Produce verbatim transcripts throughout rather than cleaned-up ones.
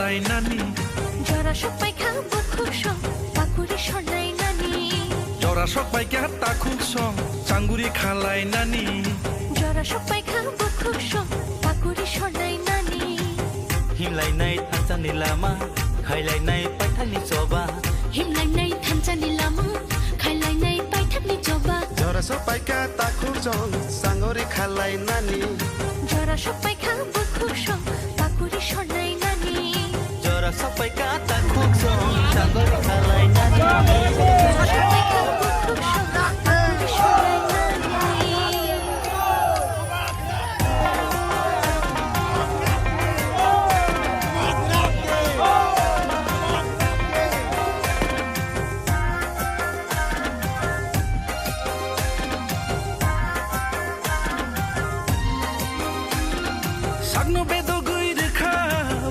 Nani. Jora sok paikha bukhuk song, pakuri sornai nani. Jora sok paikha takhuk song, changuri khalai nani. Jora sok paikha bukhuk song, pakuri sornai nani. Himlainai thansa ni lama, khailainai paithak ni choba. Himlainai thansa ni lama, khailainai paithak ni choba. Jora sok paikha takhuk song, changuri khalai nani. Jora sok paikha bukhuk song, pakuri sornai nani. Jora sok paikha takhuk song, changuri khalai nani. Jora sok paikha bukhuk song, pakuri sornai nani. Sakno bedogwi rwkha,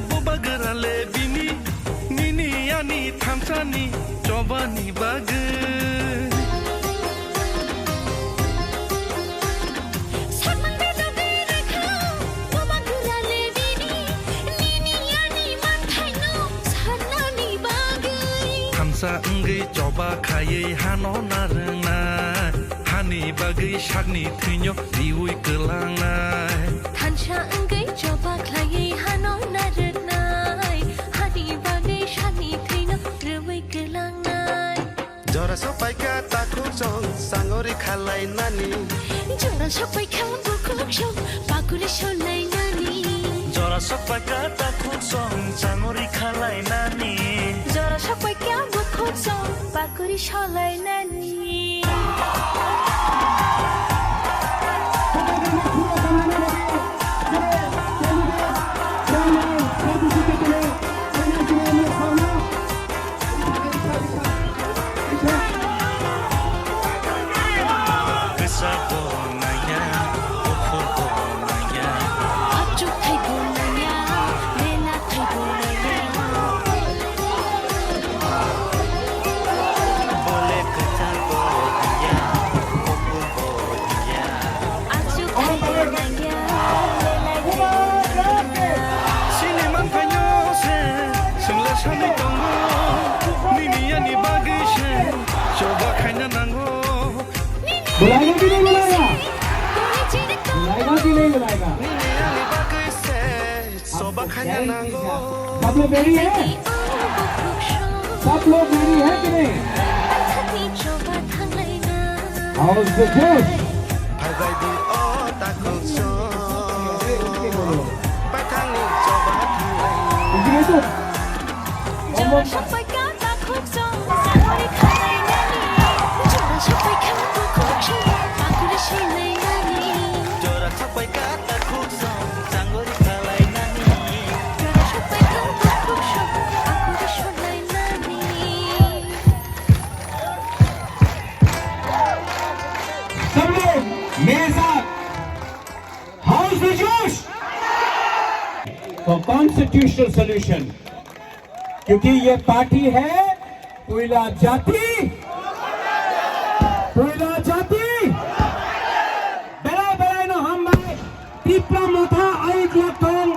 boba gwra le bini, nini ani thansani chobani bagwi. Sakmang bedogwi rwkha, boba gwra le bini, nini ani manthaino sarnani bagwi. Thansa wngwi choba khaiwi hano narwngnai, hani bagwi sakni thwino riwi kwlangnai. Thansa wngwi choba khlaiwi hano narwknai, hani bagwi sakni thwino riwi kwlangnai. Jora sok paikha takhuk song, sangori khalai nani. Jora sok paikha bukhuk song, pakuri solai nani. Jora sok paikha takhuk song, sangori khalai nani. Jora sok paikha bukhuk song, pakuri solai nani. Kisa bo naya, bukhuk bo naya. Achuk thai bo naya, mela thai bo naya. Bole kwchar bo naya, bukhuk bo naya. Achuk thai bo naya, mela thai bo naya. Sini manphaino se, sengla sani tongo, nini ani bagwi se, choba khaina nango. Bulaiga kini bulaiga. Bulaiga kini bulaiga. Nini ani bagwi se, choba khaina nango. Sab log ready hai? Sab log ready hai ki nahi? How's the josh? Phaibai di o takhuk song. Paithakni choba thanglai. Jora sok paikha takhuk song, sangori khalai nani. Jora sok paikha bukhuk song, pakuri solai nani. Jora sok paikha takhuk song, sangori khalai nani. Jora sok paikha bukhuk song, pakuri solai nani. सब लोग मेरे साथ, हाउस में जोश। तो constitutional solution, क्योंकि ये पार्टी है पुइला जाति, पुइला जाति। Belai belai no hambai, Tipra Motha Ayuk Laktong,